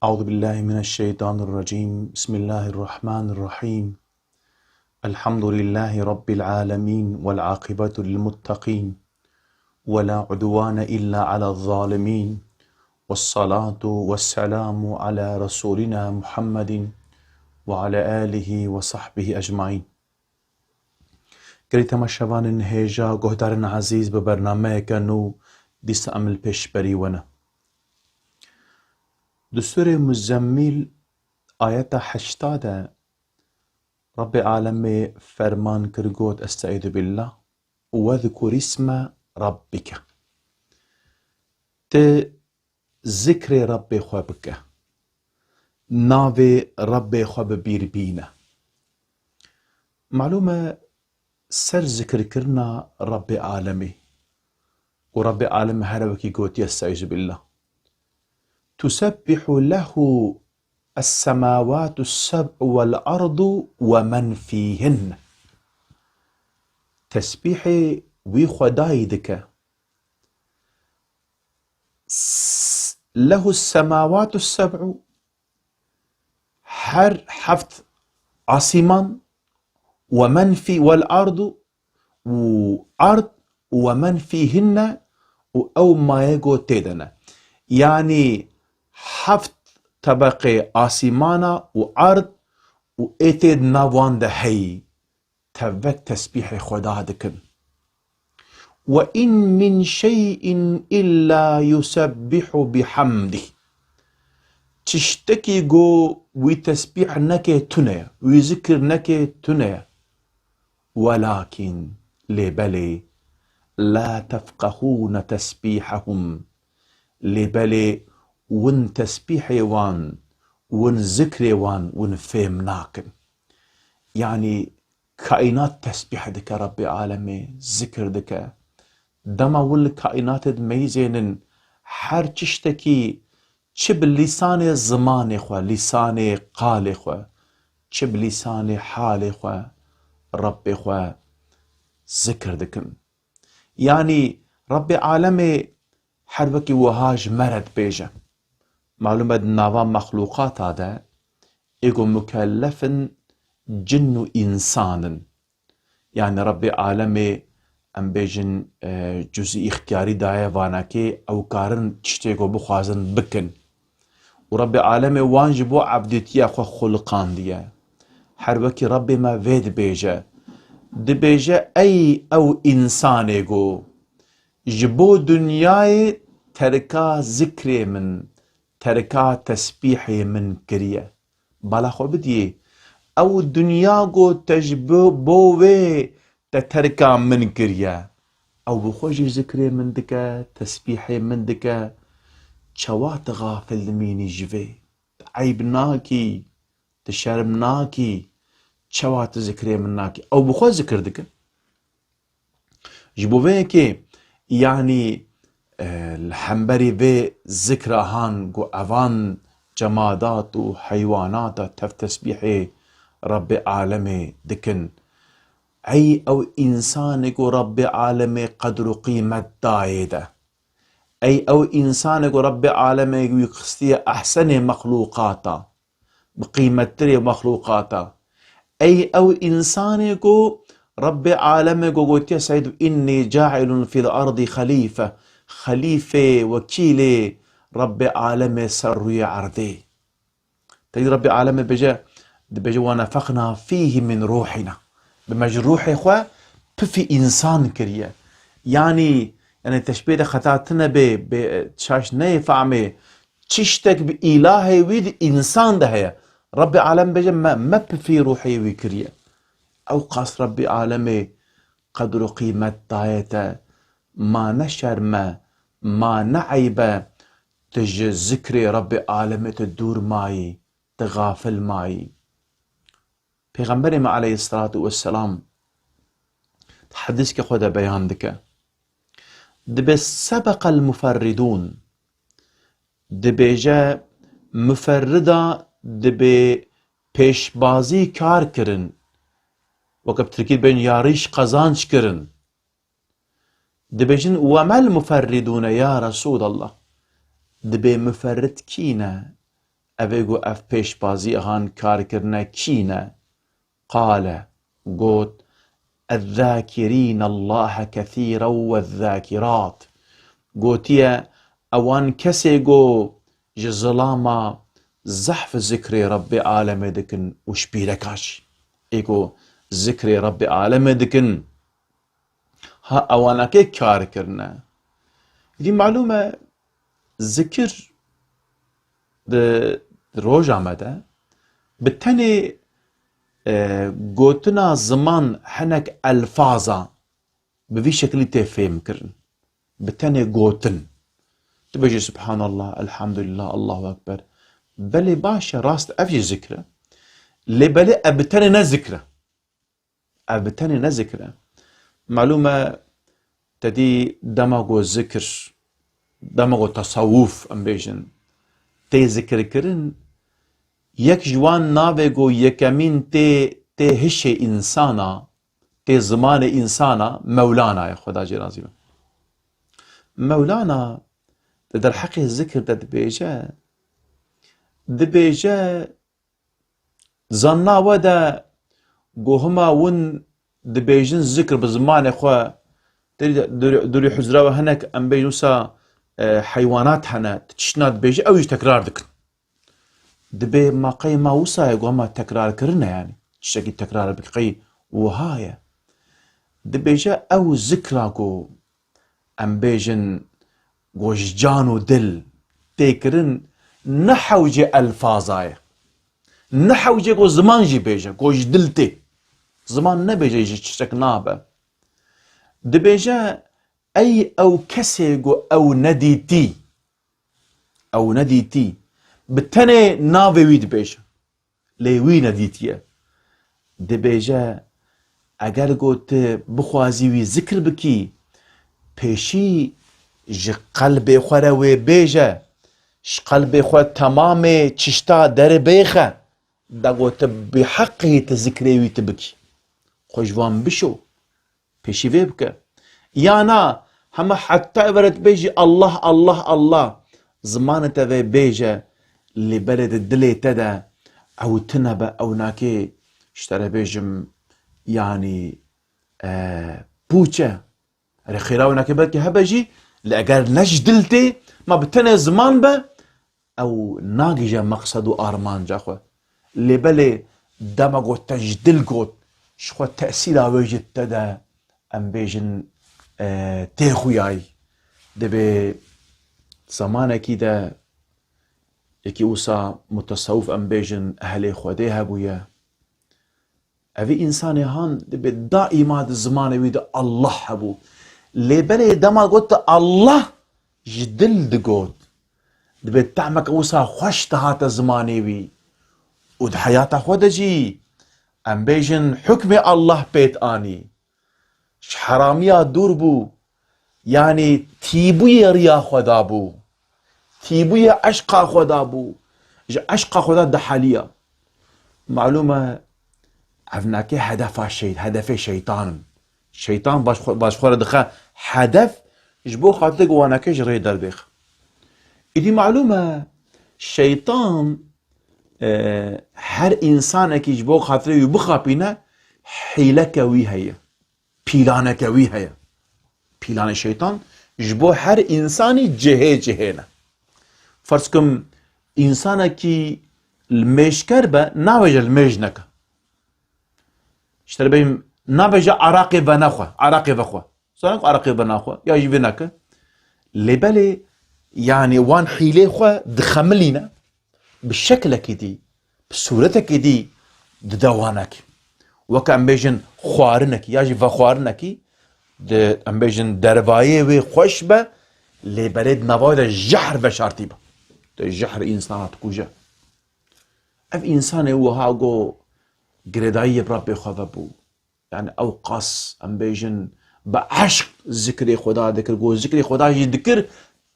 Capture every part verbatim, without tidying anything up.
أعوذ بالله من الشيطان الرجيم. بسم الله الرحمن الرحيم. الحمد لله رب العالمين والعاقبة للمتقين ولا عدوان إلا على الظالمين والصلاة والسلام على رسولنا محمد وعلى آله وصحبه أجمعين. Gelî temaşevanên hêja, guhdarên ezîz, bi bernameyeke nû dîsa em li pêşberî we ne. Di Sûrê Muzemmîl ayeta heşta de Rabbê Alemê ferman kir, got, Estaizu billah, "Wezkur isme rabbike." Ti zikrê Rabbê xwe bike. Navê Rabbê xwe bi bîr bîne. Malûm e, ser zikirkirina Rabbê Alemê. Û Rabbê Alemê her wekî gotiye, Estaizu billah. Tusebbihu lehu es-semawatu es-seb'u wel-ardu we men fîhin. Tesbîhê wî Xwedayî dike. S-, lehu semawatu seb'u, her heft asîman, we men fî, wel ardu, û ard, we men fîhinne, û ew mayego tê de ne. Yanî heft tebeqê asîmana û ard û ê tê di nav wan de heyî. Tevek tesbîhê Xweda dikin. Ve in min şey'in illa yusebbihu bihamdih. Tiştekî go wî tesbîh neke tune ye, wî zikir neke tune ye. Welakin, lê belê, la tefqehûne tesbîhehum. Lê belê win tesbîhê wan, win zikrê wan, win fêm nakin. Yanî kaînat tesbîh dike Rabbê Alemê, zikir dike. Dema win li kaînatê dimeyzênin, her tiştekî çi bi lîsanê zimanê xwe, lîsanê qalê xwe, çi bi lîsanê halê xwe, Rabbê xwe zikir dikin. Yanî Rabbê Alemê her wekî wiha ji me re dibêje. Malûm e, di nava mexlûqata de ê ku mukellef in cin û însan in. Yanî Rebbê Alemê, em bêjin, e, cuzî îxtiyarî daye vanekê, ew karin tiştê ku bixwazin bikin. Û Rebbê Alemê wan ji bo ebdîtiya xwe xuliqandiye. Her wekî Rebbê me vê dibêje. Dibêje, ey ew însanê ku ji bo dinyayê terika zikrê min, terika tesbîhê min kiriye. Bala xwe bidiyê. Ew dinya ku te ji bo, bo wê te terika min kiriye. Ew bi xwe jî zikrê min dike, tesbîhê min dike. Çawa tu xafil dimînî ji vê? Tu eyb nakî, tu şerm nakî. Çawa tu zikrê min nakî? Ew bi xwe zikir dike. Ji bo vê yekê, yanî, e, li hemberî vê zikra han ku evan cemadat û heywanata tev tesbîhê Rebbê Alemê dikin. Ey ew însanê ku Rebbê Alemê qedr û qîmet dayê de. Ey ew însanê ku Rebbê Alemê wî xistiye ehsenê mexlûqata. Bi qîmettirê mexlûqata. Ey ew însanê ku Rebbê Alemê ku gotiye, Seyd, "Innî cailun fil ardî xelîfe." Xelîfê, wekîlê Rebbê Alemê ser rûyê erdê. Teyî Rebbê Alemê bêje, dibêje, "Ve nefexna fîhî min ruhîna." Bi me ji ruhê xwe pifî însan kiriye. Yanî, yanî teşbîh de xeta tune bê, bê şaş neyê fehmê, tiştek bi îlahê wî di însan de heye. Rebbê alem bêje, me, me pifî ruhê wî kiriye. Ew qas Rebbê alemê qedr û qîmet daye te, ma ne şerm e, ma ne eyb e, tu ji zikrê Rebbê alemê tu dûr mayî, tu xafil mayî. Pêxemberê me aleyhisselatu vesselam di hedîskê xwe de beyan dike. Dibê sebeqel muferridûn. Dibêje muferrida dibê pêşbazî kar kirin. Weke bi tirkî dibên yarîş qezanç kirin. Dibêjin, "Wemel muferridûne ya Resûlallah?" Dibê muferrid kî ne? Evê ku ev pêşbazî han kar kirine kî ne? Qale, got, "Ezzakirîne Allahe kesîren wezzakirât." Gotiye, ewan kesê ku ji zilama zehf zikrê Rebbê alemê dikin û ji pîreka jî. Ê ku zikrê Rebbê alemê dikin, ha ewanakê kar kirine. Îdî malûm e, zikir di, di roja me de bi tenê, e, gotina ziman hinek elfaza bi vî şekilî tê fêhm kirin. Bi tenê gotin. Tu bêjî Subhanallah, Elhamdulillah, Allahu Ekber. Belê baş e, rast ev jî zikr e. Lê belê ev bi tenê ne zikr e. Ev bi tenê ne zikr e. Malûm e, te dî dema ku zikr, dema ku tesawuf em bêjin, tê zikirkirin, yek ji wan navê ku yekemîn tê, tê hişê însana, tê zimanê însana, Mewlana ye, Xweda jê razî be. Mewlana di derheqê zikir de dibêje, dibêje, zanna we de ku hima win dibêjin zikr bi zimanê xwe, tê de durî, durî huzra we hinek em bêjin wisa, e, heywanat hene, tiştna dibêje, ew jî tekrar dikin. Dibê ma qey ma wisa ye ku hema tekrar kirine, yanî tiştekî tekrar bike, qey wiha ye. Dibêje ew zikra ku em bêjin ku ji can û dil tê kirin, ne hewcê elfaza ye. Ne hewcê ku ziman jî bêje, ku ji dil tê. Ziman nebêje ji tiştek nabe. Dibêje, ey ew kesê ku ew nedîtî, ew nedîtî, bi tenê navê wî dibêje. Lê wî nedîtiye. Dibêje, eger ku tu bixwazî wî zikr bikî, pêşî ji qelbê xwe re wê bêje, ji qelbê xwe temamê çişta deribêxe, da ku tu bi heqî tu zikrê wî tu bikî. Xwe ji wan bişo. Pêşî vê bike. Ya na, hema heta evere dibêjî Allah, Allah, Allah. Zimanê te vê bêje, lê belê di dilê te de ew tune be, ew nakê, ji te re bêjim, yanî, e, pûç e. Erê xêra ew nakê belkî hebe jî, lê eger ne ji dil tê, ma bi tenê ziman be, ew nagihîje meqsed û armanca xwe. Lê belê dema got te ji dil got, ji xwe tesîra wê ji te de, em bêjin, e, tê xuyayî. Dibê zemanekî de yekî wisa mutesewif, em bêjin ehlê Xwedê hebûye. Evî însanê han dibê daîma di zimanê wî de Allah hebû. Lê belê dema got Allah, ji dil digot. Dibê tehmeke wisa xweş dihate zimanê wî. Û di heyata xwe de jî, em bêjin, hukmê Allah pêt anî. Ji heramiya dûr bû. Yanî tîbûyê riya xwe dabû. Tîbûyê eşqa xwe dabû. Ji eşqa xwe de diheliya. Malûm e, ev nake hedefa şey-, hedefê şeytan in. Şeytan baş xwe, baş xwe re dixe hedef, ji bo xatirê ku wanake ji rê derbêxe. Îdî malûm e, şeytan, e, her însanekî ji bo xatirê wî bixapîne, hîleke wî heye. Pîlaneke wî heye. Pîlanê şeytan ji bo her însanî cihê cihê ne. Ferz kim, însanekî limêjker be, nabêje limêj neke. Ji te re bêjim, nabêje araqê venexwe, araqê vexwe. Zanin ku araqê venaxwe, ya jî vê neke. Lê belê, yanî wan hîlê xwe dixemilîne. Bi şeklekî dî, bi sûretekî dî dide wanekî. Weke em bêjin xwarinekî ya jî vexwarinekî, di, em bêjin dervayê wê xweş be, lê belê di nava wê de jehr veşartî be. Tu jehr însana dikuje. Ev însanê wiha go girêdayiyê bi Rebbê xwe vebû. Yani ew qas, em bêjin, bi eşq zikrê Xweda dikir. Got, zikrê Xweda jî dikir,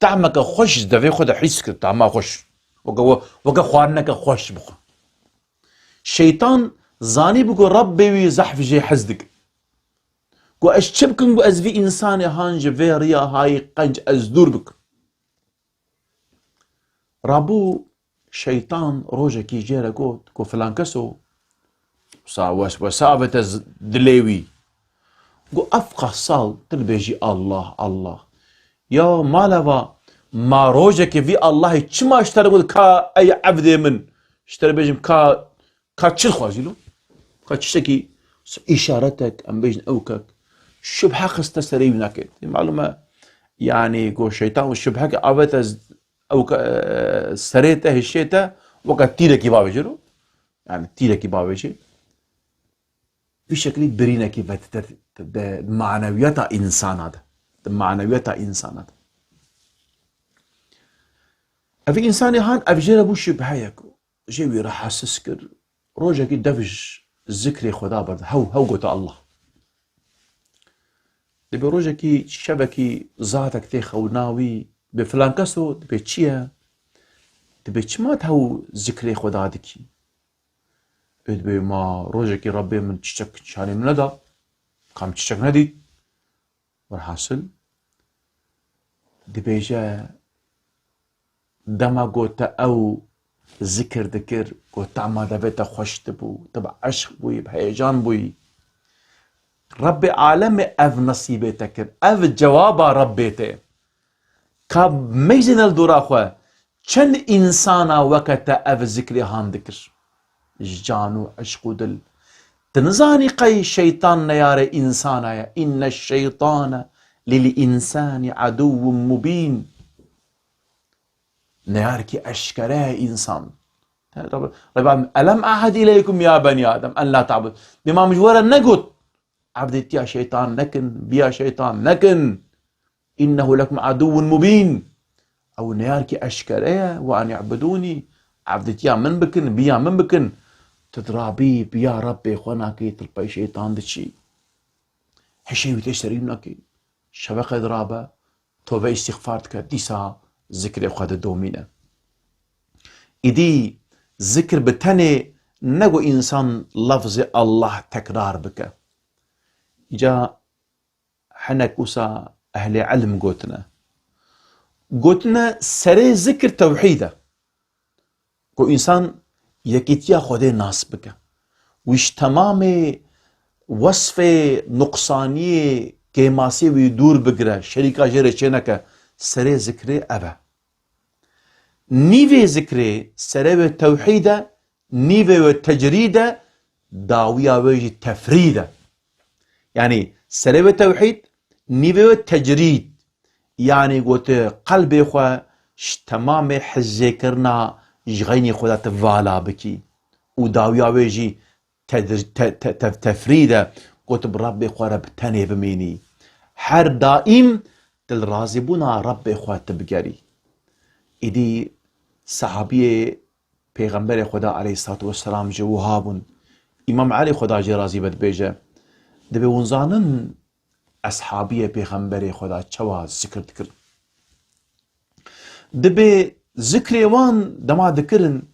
tahmeke xweş ji devê xwe de hîs kir, tahma xweş. Weke, weke xwarineke xweş bixwe. Şeytan zanîbû ku Rebbê wî zehf jê hez dike. Got, ez çi bikim ku ez vî însanê han ji vê riya hayî qenc ez dûr bikim? Rabû Şeytan rojekî jê re got, got, "Filan keso, wisa wes-, wesa avête z-, dilê wî." Got, "Ev qas sal tu dibêjî Allah, Allah. Ya malava ma rojekê vî Allahê çima ji te re got, ka ey evdê min, ji te re bêjim ka, ka çi dixwazî lo? Ka tiştekî s-, îşaretek, em bêjin ewkek, şubhe xiste serê wî nake." Malum e, yanî got şeytan û şubheke avête z-, ewke, e, serê te, hişê te, weke tîrekî bavêje ro. Yanî tîrekî bavêje. Vî şeklî birînekî vedite di manewiyeta însana de. Di manewiyeta însana de. Ev însanê han ev jê re bû şubheyek. Jê wî rahatsiz kir. Rojekî dev ji zikrê Xweda berde. Hew, hew gote Allah. Dibê rojekî, şevekî, zatek tê xewna wî, dibê filan keso, dibê çi ye? Dibê çima tu hew zikrê Xweda dikî? Ê dibê ma rojekî Rebbê min çiçek şanê min neda, kam çiçek nedît. Werhasil, dibêje, dema got te ew zikir dikir, got tema devê te xweş dibû, tu bi eşq bûyî, bi heyecan bûyî. Rebbê alemê ev nesîbê te kir, ev cewaba Rebbê te. Ka meyzêne li dora xwe, çend însana weke te ev zikrê han dikir? Ji can û eşq û dil. Tu nizanî qey şeytan neyarê însana ye. Înne şeytane lil însanî aduwwun mubîn. Neyarekî eşkere ye însan. Reb-, Rebam, "Elem ahed ileykum ya benî Adem, en la ta'bud." Bê ma min ji we re negot, evdêtiya şeytan nekin, biya şeytan nekin. "Înnehu lekum aduwwun mubîn." Ew neyarkî eşkere ye, "Ve an i'budûnî." Evdêtiya min bikin, biya min bikin. Tu dirabî, biya Rebbê xwe nakî, tu li pey şeytan diçî. Hişê wî tê serî nakî. Şeveqê dirabe, tobe îstîxfar dike, dîsa zikrê xwe didomîne. Îdî zikir bi tenê ne ku însan lafzê Allah tekrar bike. Îca hinek wisa ehlê ilm gotine. Gotine serê zikir tewhîd e. Ku însan yekîtiya Xwedê nas bike. Wî ji temamê wesfê nuqsaniyê, kêmasiyê wî dûr bigire, şerîka jê re çêneke, serê zikrê ev e. Nîvê zikrê, serê wê tewhîd e, nîvê wê tecrîd e, dawiya wê jî tefrîd e. Yanî serê wê tewhîd, nîvê wê tecrîd. Yanî gote qelbê xwe ji temamê hizêkirina ji xeynî xwe de tu vala bikî. Û dawiya wê jî tedr-, te-, te-, te-, tefrîd e, gote bi Rebbê xwe re bi tenê bimînî. Her daîm tu li razîbûna Rebbê xwe tu bigerî. Îdî sehabiyê Pêxemberê Xweda aleyhissalatu vesselam jî wiha bûn. Îmam Elî Xweda jê razî be dibêje, dibê hûn zanin eshabiyê Pêxemberê Xweda çawa zikir dikirin. Dibê zikrê wan dema dikirin,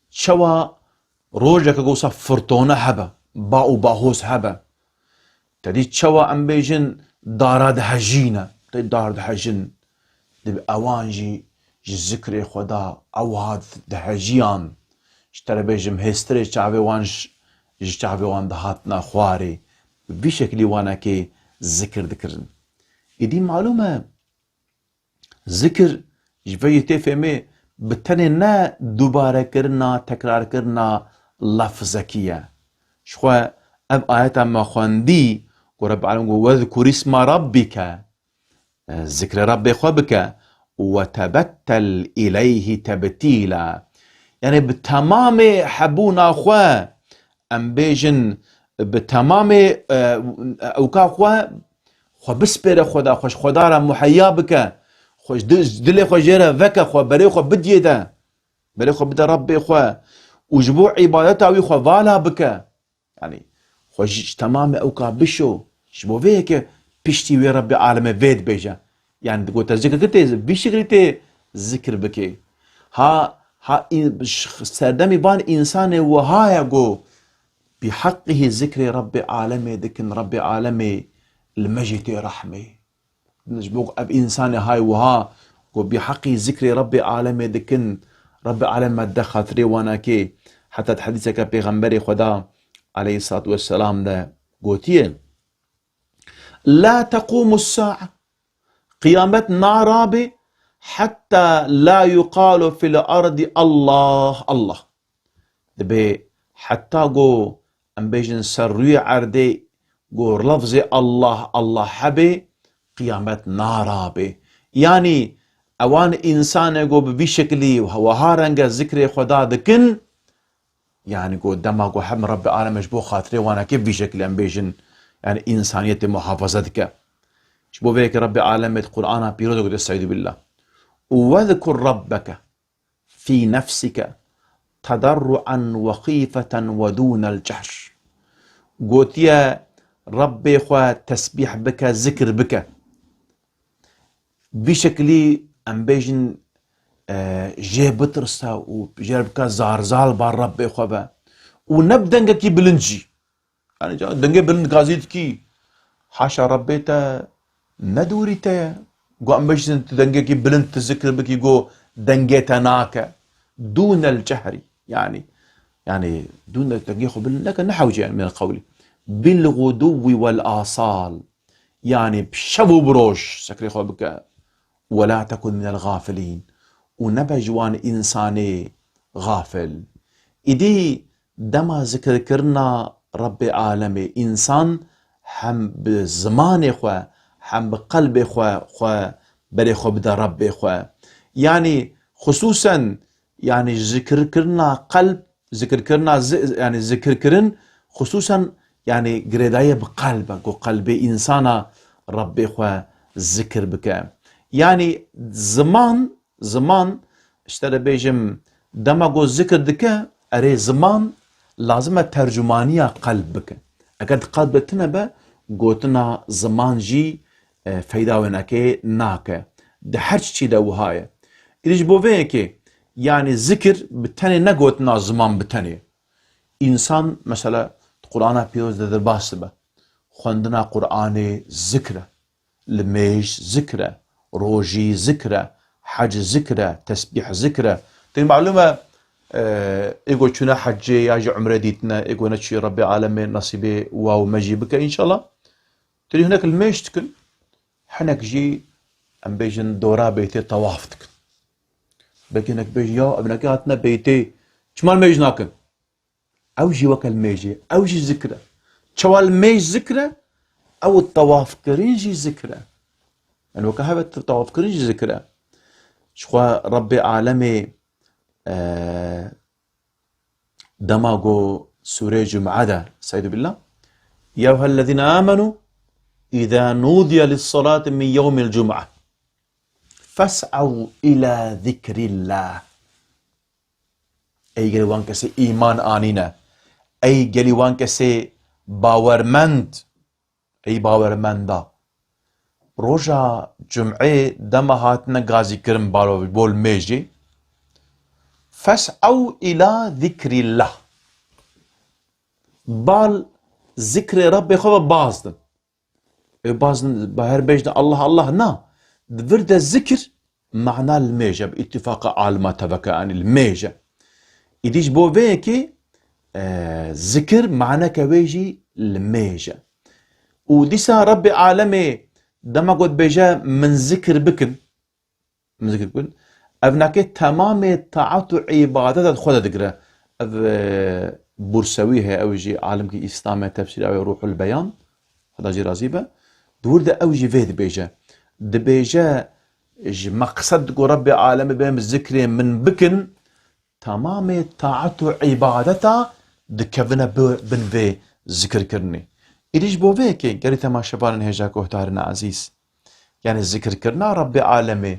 çawa rojeke ku wisa firtone hebe, ba û bahoz hebe. Te dî çawa em bêjin dara dihejîne, tê dar dihejin. Dibê ewan jî ji zikrê Xweda ew hat dihejiyan. Ji te re bêjim hêstirê çavê wan ji, ji çavê wan dihatina xwarê. Bi vî şekilî wanekê zikir dikirin. Îdî malûm e, zikir ji vê yê tê fêmê bi tenê ne dubarekirina, tekrarkirina lefzekî ye. Ji xwe ev ayeta me xwendî ku Rebbi Alem got, "Wezkur isma rabbike", e, zikrê Rebbê xwe bike, "Ve tebettel ileyhi tebtîla." Yanî bi temamê hebûna xwe, em bêjin, bi temamê, e, ewka xwe, xwe bispêre Xweda, xwe ji Xweda re muheyya bike, xwe ji di-, ji dilê xwe jê re veke, xwe berê xwe bidiyê de, berê xwe bide Rebbê xwe û ji bo îbadeta wî xwe vala bike. Yanî, xwe ji, ji temamê ewka bişo, ji bo vê yekê piştî wê Rebbê alemê vê dibêje. Yanî, digote zikir tê, vî şeklî tê zikir bikê. Ha, ha, în-, ş-, serdemî van însanê wiha ye ku bi heqî zikrê Rebbê alemê dikin, Rebbê alemê li me jî tê rehmê. Ji bo ku ev însanê hay wiha ku bi heqî zikrê Rebbê alemê dikin, Rabbê Alem me de xatirê wan nake. Heta di hedîseke Pêxemberê Xweda aleyhissalatu vesselam de gotiye, "La tequmu sa'a." Qiyamet narabe heta la yuqalu fil ardi Allah, Allah. Dibê heta go em bêjin ser rûyê erdê go lafzê Allah, Allah hebe, qiyamet narabe. Yanî ewan însanê go bi vî şeklî wiha renge zikrê Xweda dikin, yanî go dema go hem Rabbê Alem ji bo xatirê wan nake vî şeklî em bêjin, yanî însaniyetê muhafaza dike. Ji bo vê yekê Rabbê Alemê di Qur'ana Pîroz de gote, Estaizu billah. "Wezkur Rabbeke fî nefsike tedarru'an ve xîfeten ve dûnel cehr." Gotiye, Rabbê xwe tesbîh bike, zikir bike. Vî şeklî em bêjin, e, jê bitirse û jê re bike zarzal bar Rabbê xwe be. Û ne bi dengekî bilind jî. Yanî ca dengê bilind gazî dikî. Haşa Rabbê te ne dûrî te ye. Go em bêjin tu dengekî bilind tu zikir bikî, go dengê te nake. Dûnel cehrî. Yanî, yanî dûnel dengê xwe bilind neke, ne hewce min qewlî. Bil guduvvi vel asal. Yanî bi şev û bi roj zikrê xwe bike. "Ve la tekun minel gafilîn." Û nebe ji wan însanê gafil. Îdî dema zikirkirina Rabbê Alemê, însan hem bi zimanê xwe, hem bi qelbê xwe, xwe berê xwe bide Rabbê xwe. Yanî xisûsen, yanî zikirkirina qelb, zikirkirina zi-, yanî zikirkirin, xisûsen, yanî girêdayî bi qelb e, ku qelbê însana Rabbê xwe zikir bike. Yanî ziman, ziman, ji te re bêjim, dema ku zikir dike, erê ziman lazim e tercumaniya qelb bike. Eger di qelb de tune be, gotina ziman jî, e, feyda wê nake, nake. Di her çiçî de wiha ye. Îdî ji bo vê yekê, yanî zikir bi tenê ne gotina ziman bi tenê. Însan, mesela, di Qur'ana Pîroz de derbas dibe. Xwendina Qur'anê zikr e. Limêj zikr e. Rojî zikr e. Hec zikr e. Tesbîh zikr e. Tê malûm e, e, ê ku çûne hecê ya jî umre dîtine, ê ku neçûyê Rebbê Alemê nesîbê wa û me jî bike înşallah. Tê hinek limêj dikin, hinek jî em bêjin dora beytê tewaf dikin. Belkî hinek bêjin, ya ev neke hatine beytê, çima limêj nakin? Ew jî weke limêjê, ew jî zikr e. Çawa limêj zikr e, ew tewafkirin jî zikr e. Yani weke heve te-, tewafkirin jî zikr e. Jixwe Rebbê Alemê, e, dema got Sûreyê Cum'e de, Estaizu billah, "Ya eyyuhellezîne âmenû, îzâ nûdiye lissalâti min yewmil cum'e, fes'ew ilâ zikrillâh." Ey gelî wan kesê îman anîne. Ey gelî wan kesê bawermend. Ey bawermenda. Roja cum'ê dema hatine gazîkirin balo bol mêjê. Fes'ew ila zikrillah. Bal zikrê Rabbê xwe ve bazdin. Ê, bazin, ba her bêjin Allah, Allah, na. Di vir de zikir mana limêj e, bi îtîfaqa alima teveke, yanî limêj e. Îdî ji bo vê yekê, e, zikir maneke wê jî limêj e. Û dîsa Rebbê Alemê dema got bêje, "Min zikir bikin." Min zikir bikin. Ev nake temamê taat û îbadeta di xwe de digire. Ev, e, Bursewî heye, ew jî alimkî Îslam e, tefsîra wê Ruhul Beyan. Xweda jî razî be. Di wir de ew jî vê dibêje. Dibêje, ji meqsed ku Rebbê Alemê bê min zikrê min bikin, temamê taet û îbadeta dikevine bi-, bin vê zikirkirinê. Îdî ji bo vê yekê gelî temaşevanên hêja guhdarên ezîz. Yani zikirkirina Rebbê Alemê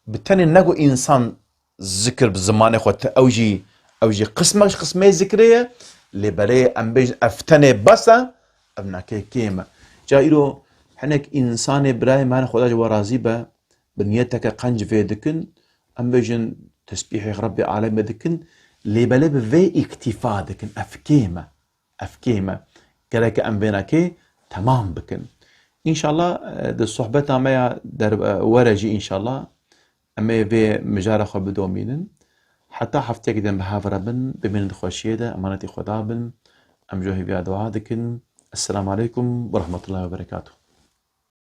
bi tenê ne ku însan zikir bi zimanê xwe te, ew jî, ew jî qismek ji qismê zikrê ye, lê belê em bêjin ev tenê bes e, ev nake kêm e. Ca îro hinek însanê birayê me hene, Xweda ji we razî be, bi niyeteke qenc vê dikin, em bêjin tesbîhê Rebbê Alemê dikin, lê belê bi vê îktîfa dikin, ev kêm e. Ev kêm e. Gereke em vênekê temam bikin. Înşallah, e, di sohbeta me ya der-, e, were jî înşallah em ê vê mijara xwe bidomînin. Heta hefteyekî din bi hev re bin, bimînin di xweşiyê de, emanetî Xweda bin. Em ji we hêviya dua dikin. Esselamu aleykum ve rahmetullahi ve berekatuhu.